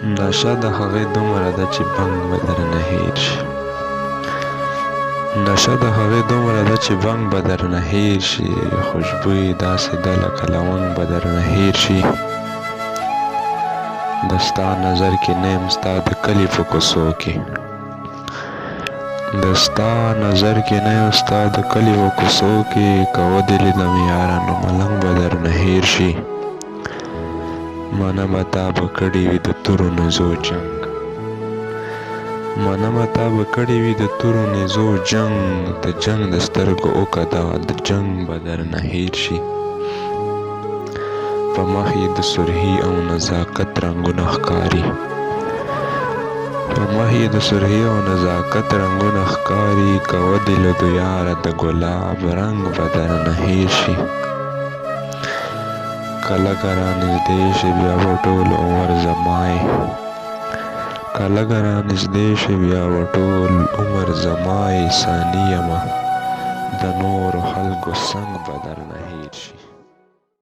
نشه د هغې دومره ده چې بنګ به درنه هېر شي. نشه د هغې دومره ده چې بنګ به درنه هېر شي، خوشبو یې داسې ده لکه لونګ به درنه هېر شي. د ستا نظر کې نه یم ستا د کلي په کوڅو کې، د ستا نظر کې نه یم ستا د کلي په کوڅو کې، که ودې لیدم یاره نو ملنګ به درنه هېر شي. منمه تا به کړی وي د تورو نیزو جنګ، منمه تا به کړی وي د تورو نیزو جنګ، د جنګ د سترګو اوکه دغه د جنګ به درنه هېر شي. په مخ یې د سرهي او نزاکت رنګونه ښکاري، په مخ یې د سرهي او نزاکت رنګونه ښکاري، که ودې لیدو یاره د ګلاب رنګ به درنه هېر شي. که لږه رانږدې شې بیا به ټول عمر زما یې، که لږه رانږدې شې بیا به ټول عمر زما یې، ثاني یمه د نورو خلکو څنګ به درنه هېر شي.